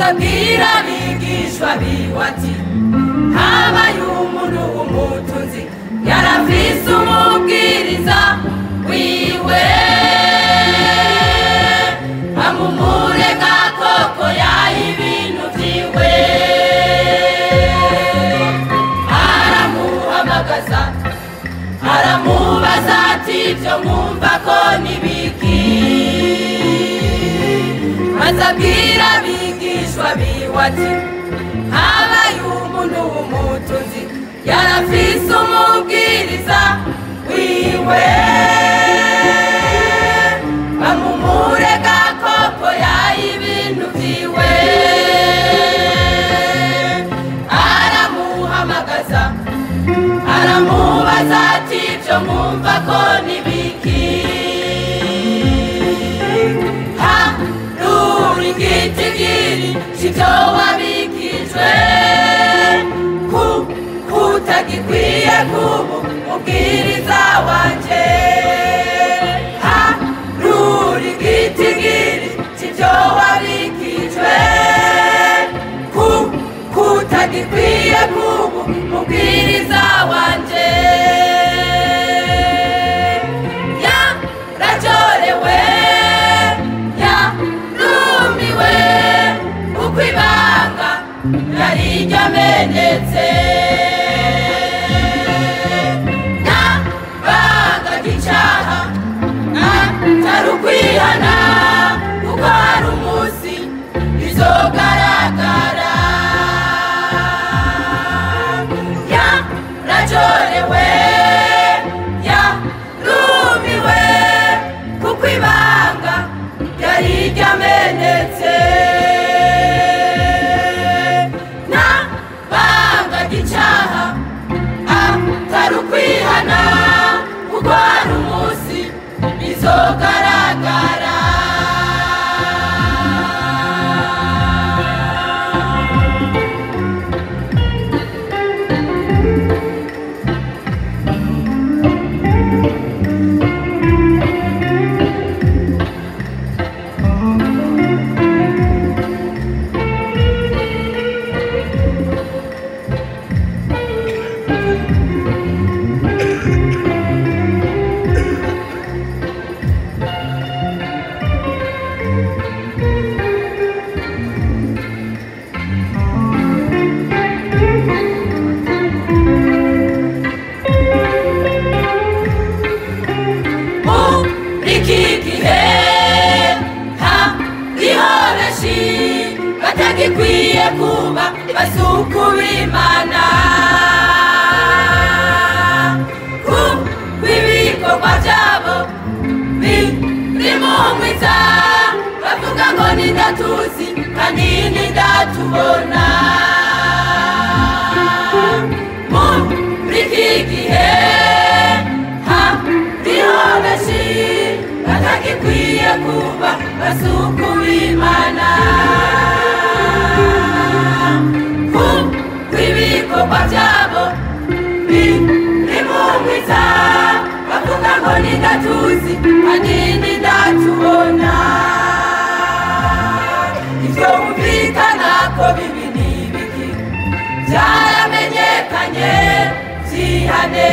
Maze abwira abigishwa biwe ati habaye umuntu w'umutunzi yarafise umubwiriza wiwe amumurega koko yaha ibintu vyiwe aramuhamagaza aramubaza ati ivyo mwumva ko nibiki maze abwira abigishwa biwe ati habaye umuntu w'umutunzi yarafise umubwiriza wiwe bamumurega koko yaha ibintu vyiwe aramuhamagaza aramubaza ati ivyo mwumva ko nibiki harura igitigiri c'ivyo wabikijwe kutagikwiye kuba umubwiriza wanje harura igitigiri c'ivyo wabikijwe kutagikwiye kuba umubwiriza wanje yarajorewe yarumiwe kuko ibanga yari ryamenetse nta banga ry'icaha atari ukwihana kuko hari umunsi bizogaragara yarajorewe yarumiwe kuko ibanga ryari ryamenetse nta banga ry'icaha atari ukwihana kuko hari umunsi bizogaragara. Muri iki gihe hariho benshi batagikwiye kuba basuku b'Imana kuko ibikorwa vyabo biri mu mwiza bavuga ngo nindatuzi kandi nindatubona. Muri iki gihe hariho benshi batagikwiye kuba basuku b'Imana kuko ibikorwa vyabo biri mu mwiza bavuga ngo nindatuzi kandi nindatubona. Ivyo bumvikana ko bibi n'ibiki vyaramenyekanye vyihane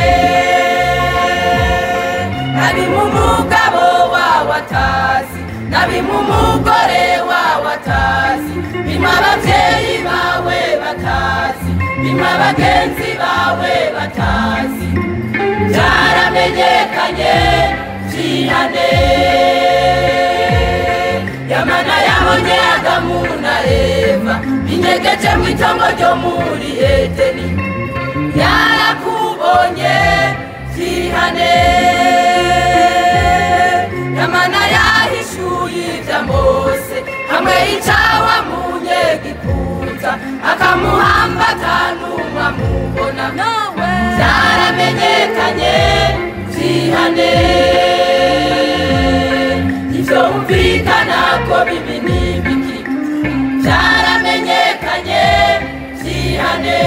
nabimwe umugabo wawe atazi nabimwe umugore wawe atazi bimwe abavyeyi bawe batazi bimwe abagenzi bawe batazi vyaramenyekanye vyihane Yamana yabonye Adamu na Eva binyegeje mw'itongo ryo muri Edeni yarakubonye vyihane Yamana yahishuye ivya Mose hamwe icawa mu Nyegiputa akamuhamba atanumwe amubona vyaramenyekanye vyihane ivyo wumvikana ko bibi n'ibiki vyaramenyekanye vyihane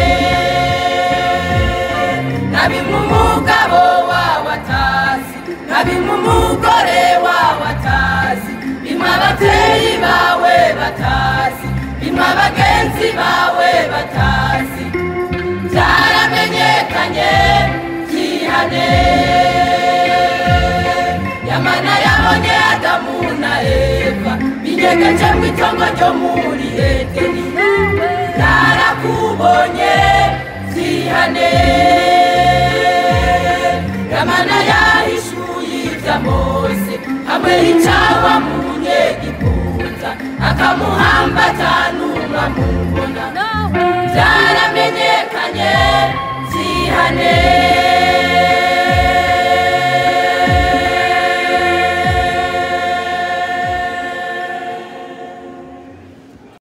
nabimwe umugabo wawe atazi nabimwe umugore wawe atazi bimwe abavyeyi bawe batazi bimwe Bituma bagenzi bawe batazi, byaramenyekanye byihane. Yamana yabonye Adamu na Eva binyegeje mu itongo ryo muri Edeni, yarakubonye byihane. Yamana yahishuye ibya Mose hamwe y'icawa mu Nyegiputa, akamuhamba atanumwe amubona, byaramenyekanye byihane.